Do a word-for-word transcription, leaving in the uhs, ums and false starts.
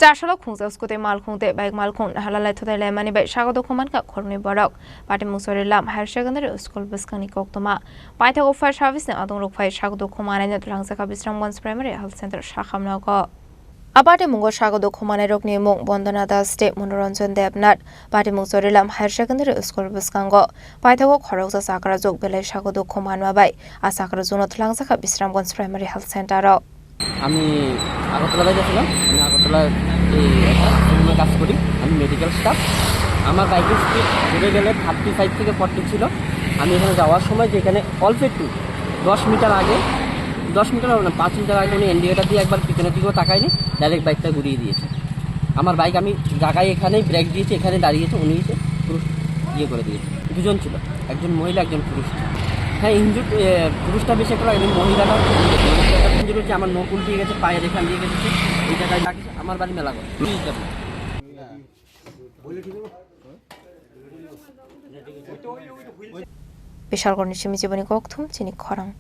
Tasalo khungjak scooty malkhung tei bike malkhung naharlalai thutai laimani bai sago dukhu mankha khoroknwi borok. Patimung Chorilam Higher Secondary School bwskangni koktwma paithago fire service ni adongrok phai sago dukhu manaino twlangjakha Bisramganj Primary Health Center sakhamnogo. A patimungo sago dukhu manairokni mung Bondona Das tei Monoranjan Debnath. Patimung Chorilam Higher Secondary School bwskango paithago khoroksa chakrajwk belai sago dukhu manma bai a chakrajwkno twlangjakha Bisramganj Primary Health Center o. আমি আগরতলা যাইতেছিলাম, আমি আগরতলার এই একটা শোরুমে কাজ করি, আমি মেডিকেল স্টাফ। আমার বাইকের স্পিড ধরে গেলে থার্টি ফাইভ থেকে ফর্টি ছিল। আমি এখানে যাওয়ার সময়, যেখানে অল্প একটু, দশ মিটার আগে, দশ মিটার হবে না, পাঁচ মিটার আগে উনি ইন্ডিকেটার দিয়ে একবার পিছনের দিকেও তাকায়নি, ডাইরেক্ট বাইকটা ঘুরিয়ে দিয়েছে। আমার বাইক আমি জায়গায় এখানেই ব্রেক দিয়েছি, এখানে দাঁড়িয়েছে, উনি এসে পুরো ইয়ে করে দিয়েছে। দুজন ছিল, একজন মহিলা, একজন পুরুষ। হ্যাঁ, ইনজুর্ড, এ, পুরুষটা বেশি একটা লাগেনি, মহিলাটা ইনজুর্ড হচ্ছে। আমার নখ উল্টে গেছে, পায়ের এখান দিয়ে গেছে, এই জায়গায় লাগেছে। আমার বাড়ি Melaghar. Bishalgarhni simi jiboni kokthum chini khorang.